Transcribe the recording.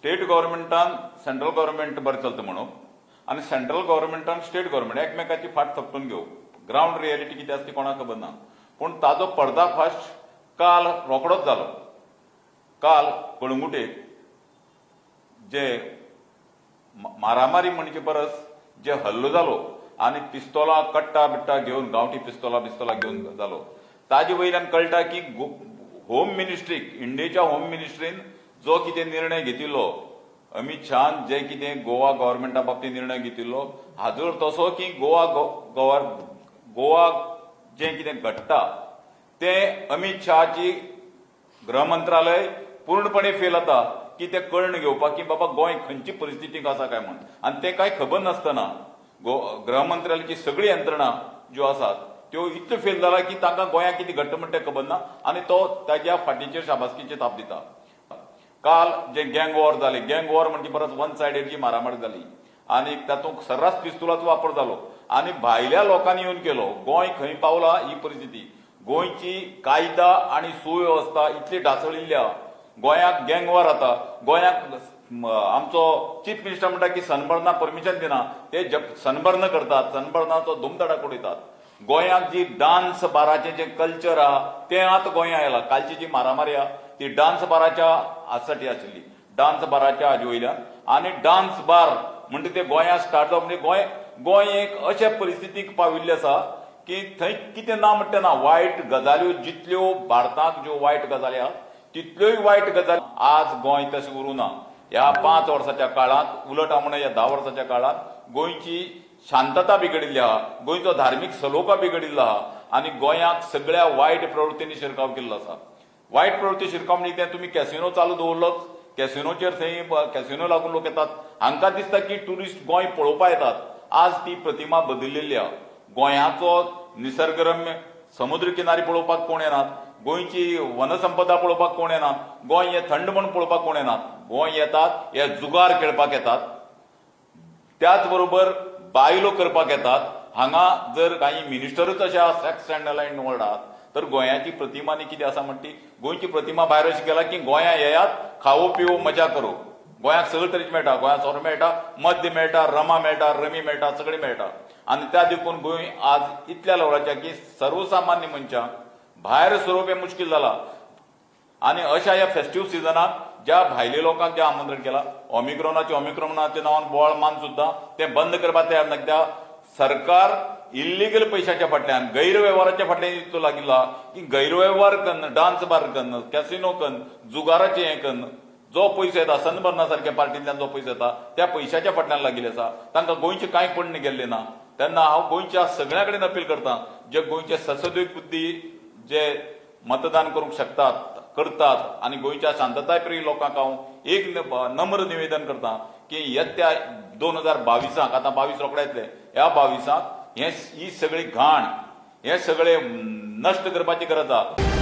State गव्हर्मेंटान central government बरें चलता म्हणून आनी सेंट्रल गव्हर्मेंटान स्टेट गव्हर्मेंट एकमेकाची फाट थपटून घेवप. ग्रावंड रियलिटी कितें आसा ती कोणाक खबर ना, पूण ताजो पर्दाफाश काल रोखडोच जालो. काल कळंगुटेक जे मारामारी म्हणचे परस जे हल्लो जालो आनी पिस्तोलां कट्टा बिट्टा घेवन गांवठी पिस्तोलां बिस्तोलां घेवन जालो, ताजे वयल्यान कळटा की होम मिनिस्ट्रीक, इंडियेच्या होम मिनिस्ट्रीन जो कितें निर्णय घेतिल्लो, अमित शहान जे कितें गोवा गव्हर्मेंटा बाबतींत निर्णय घेतिल्लो, हाजो तसो की गोवा गोवा जें कितें घडटा तें अमित शहाची गृह मंत्रालय पूर्णपणे फेल जाता की तें कळण घेवपाक की बाबा गोंय खंयची परिस्थितीक आसा काय म्हूण. आनी तें कांय खबर नासतना गृह मंत्रालयाची सगळी यंत्रणा ज्यो आसात त्यो इतल्यो फेल जाला की तांकां गोंयांत कितें घडटा म्हण तें खबर ना आनी तो ताज्या फाटीचेर शाबासकीचे थाप दिता. काल जे गँग वॉर जाले, गँग वॉर म्हणजे परत वन सायडेड जी मारामारी जाली आनी तातूंत सर्रास पिस्तुलाचो वापर जालो आनी भायल्या लोकांनी येवन केलो. गोंय खंय पावला ही परिस्थिती, गोंयची कायदा आनी सुवेवस्था इतली ढासळिल्ली आहा. गोंयाक गँग वॉर जाता, गोंयाक आमचो चीफ मिनिस्टर म्हणटा की सनबर्ना परमिशन दिना, ते सनबर्न करतात, सनबर्नाचो धुमधडाक उडयतात. गोंयाक जी डान्स बाराचें जें कल्चर आहा तें आतां गोंया आयलां. कालची जी मारामारी आहा ती डान्स बाराच्या हासाठी आशिल्ली, डान्स बाराच्या हाजे वयल्यान. आनी डान्स बार म्हणटा ते गोंयांत स्टार्ट जावप म्हणजे गोंय गोंय एक अशे परिस्थितीक पाविल्लें आसा की थंय कितें ना म्हणटा ना, वायट गजाल्यो जितल्यो भारतांत ज्यो वायट गजाली आहा तितल्योय वायट गजाली आज गोंय तशें उरूं ना. ह्या 5 वर्साच्या काळांत, उलट हांव म्हणून ह्या 10 वर्साच्या काळांत गोंयची शांतता बिगडिल्ली आहा, गोंयचो धार्मीक सलोखा बिगडिल्लो आहा आनी गोंयाक सगळ्या वायट प्रवृत्तींनी शिरकाव केल्लो आसा. वायट प्रवृत्ती शिरकाव म्हणजे कितें, तुमी कॅसिनो चालू दवरलोच, कॅसिनोचेर थंय कॅसिनो लागून लोक येतात, हांकां दिसता की ट्युरिस्ट गोंय पळोवपा येतात. आज ती प्रतिमा बदलिल्ली आहा. गोंयाचो निसर्गरम्य समुद्र किनारी पळोवपाक कोण येनात, गोंयची वनसंपदा पळोवपाक कोण येनात, गोंय हें थंड म्हूण पळोवपाक कोण येनात. गोंय येतात हे जुगार खेळपाक येतात, त्याच बरोबर बायलो करपाक येतात. हांगा जर काही मिनिस्टरूच अशे आहा सेक्स स्कँडला इनवॉल्ड आहात तर गोंयाची प्रतिमा न्ही कितें आसा म्हणटी, गोंयची प्रतिमा भायर अशी केला की गोंया येयात, खावो पिवो मजा करो. गोंयाक सगळे तरेचे मेळटा, गोंयांत सोरो मेळटा, मद्य मेळटा, रमा मेळटा, रमी मेळटा, सगळें मेळटा. आनी त्या देखून गोंय आज इतल्या लेवलाचें की सर्वसामान्य मनशांक भायर सरप हें मुश्कील जाला. आनी अशा ह्या फेस्टीव सिजनाक ज्या भायल्या लोकांक जें आमंत्रण केलां, ओमिक्रोनाच्या ओमिक्रोनाच्या नांवान बोवाळ मान सुद्दां तें बंद करपाक तयार ना. कित्याक सरकार इल्लिगल पयशाच्या फाटल्यान, गैरवेव्हाराच्या फाटल्यान इतलो लागिल्लो आहा की गैरवेव्हार कन्न, डान्स बार कन्न, कॅसिनो कन्न, जुगाराचें हें कन्न जो पयसो येता, सनबर्ना सारक्या पार्टींतल्यान जो पयसो येता त्या पयशाच्या फाटल्यान लागिल्ले आसा. तांकां गोंयचें कांय पडण गेल्लें ना. तेन्ना हांव गोंयच्या सगळ्या कडेन अपील करता, जे गोंयचे ससदूय बुद्धी जे मतदान करूंक शकतात करतात आनी गोंयच्या शांतताय प्रिय लोकांक हांव एक नम्र निवेदन करता की येत्या 2022 आतां 22 रोखडे येतले, ह्या 22 हे ही सगळी घाण हे सगळे नश्ट करपाची गरज आहा.